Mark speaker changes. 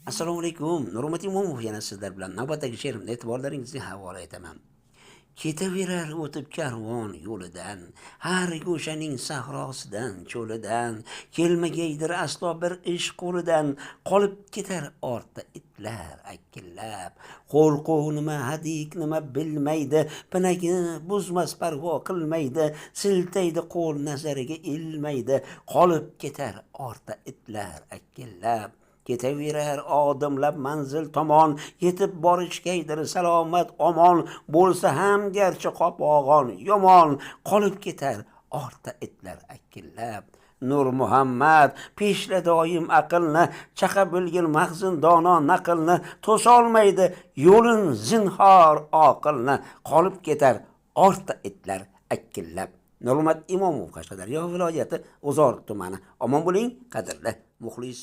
Speaker 1: Assalomu alaykum. Nurmat Imomov yana sizlar bilan navbatdagi she'rimni e'tiborlaringizga havola etaman. Ketaverar o'tib karvon yo'lidan, har go'shaning sahrosidan, cho'lidan, kelmagaydir aslo bir ish qo'lidan, qolib ketar ortda itlar akillab. Qo'rquv nima, hadik nima bilmaydi, pinagini buzmas, parvo qilmaydi, siltaydi qo'l, nazariga ilmaydi, qolib ketar ortda itlar akillab. Ketaverar odimlab manzil tomon, yetib borishgaydir salomat omon, bo'lsa ham garchi qopag'on yomon, qolib ketar ortda itlar akillab. Nur Muhammad, peshla doim aqlni, chaqa bilgin mag'zin dono naqlni, to'solmaydi yo'lin zinhor oqilni, qolib ketar ortda itlar akillab. Nurmat Imomov, Qashqadaryo viloyati, G'uzor tumani. Omon bo'ling, qadrli muxlis.